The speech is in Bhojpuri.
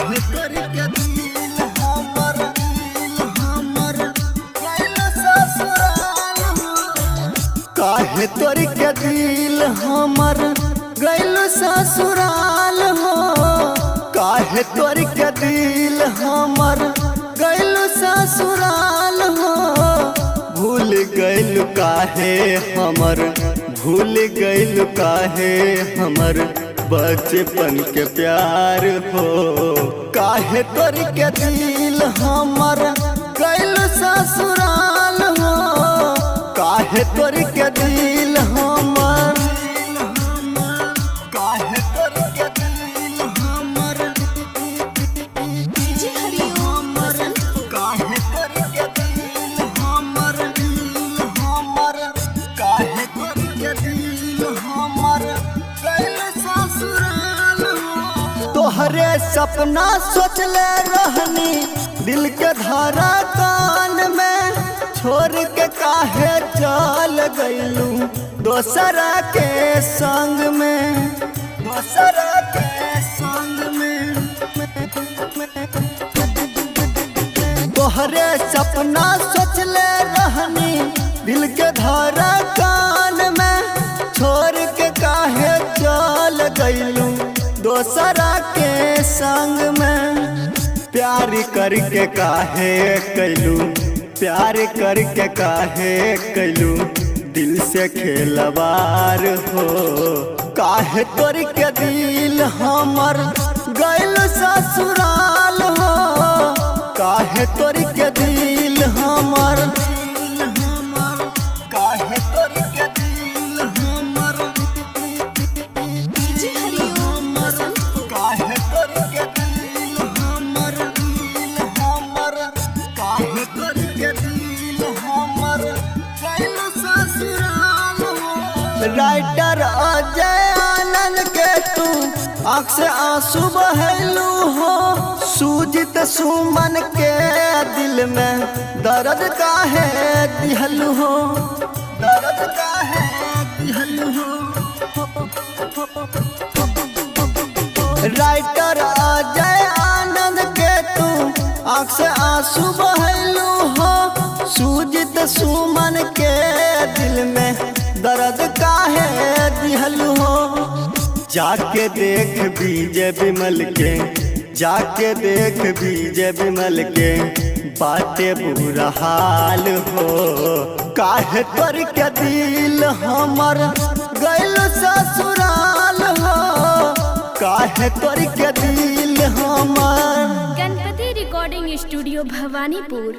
काहे तोर के दिल हमर, दिल हमर गइल ससुराल हो। काहे तोर के दिल हमर गइल ससुराल हो। काहे तोर के दिल हमर गइल ससुराल हो। भूल गइल काहे हमर, भूल गइल काहे हमर बचपन के प्यार हो। काहे तोर के दिल हमर गइल ससुराल हो। काहे तोर के दिल हमर, काहे तोर के दिल हमर, डीजे हरिओम बसंत। काहे तोर के दिल हमर, दिल हमर, काहे तोर के दिल हमर गइल ससुराल हो। तोहरे सपना सोचले रहनी दिल के धारा कान में, छोड़ के काहे चल गइलू दोसरा के संग में, दोसरा के संग में। तोहरे सपना सोचले रहनी दिल के धारा कान में, छोड़ के काहे चल गइलू दोसरा के संग में। प्यार करके काहे कैलू, प्यार करके काहे कैलू दिल से खेलवार हो। काहे तोर के दिल हमर गइल ससुराल हो। काहे तोर के दिल हमर, काहे तोर के दिल हमर, डीजे हरिओम बसंत। काहे तोर के दिल हमर, दिल हमर, काहे तोर के दिल हमर गइल ससुराल हो। राइटर अजय आनंद के तू आँख से आंसू बहलू हो। सूजित सुमन के दिल में दर्द काहे दिहलू हो, दर्द काहे दिहलू हो। राइटर अजय आनंद के तू आँख से आंसू बहलू हो। सूजित सुमन के दिल में दर्द काहे दिहलू हो। जाके देख बीजे विमल के, जाके देख बीजे विमल के बाटे बुरा हाल हो। काहे तोर के दिल हमर गइल ससुराल हो। काहे तोर के दिल हमर। Ganpati recording studio Bhawanipur.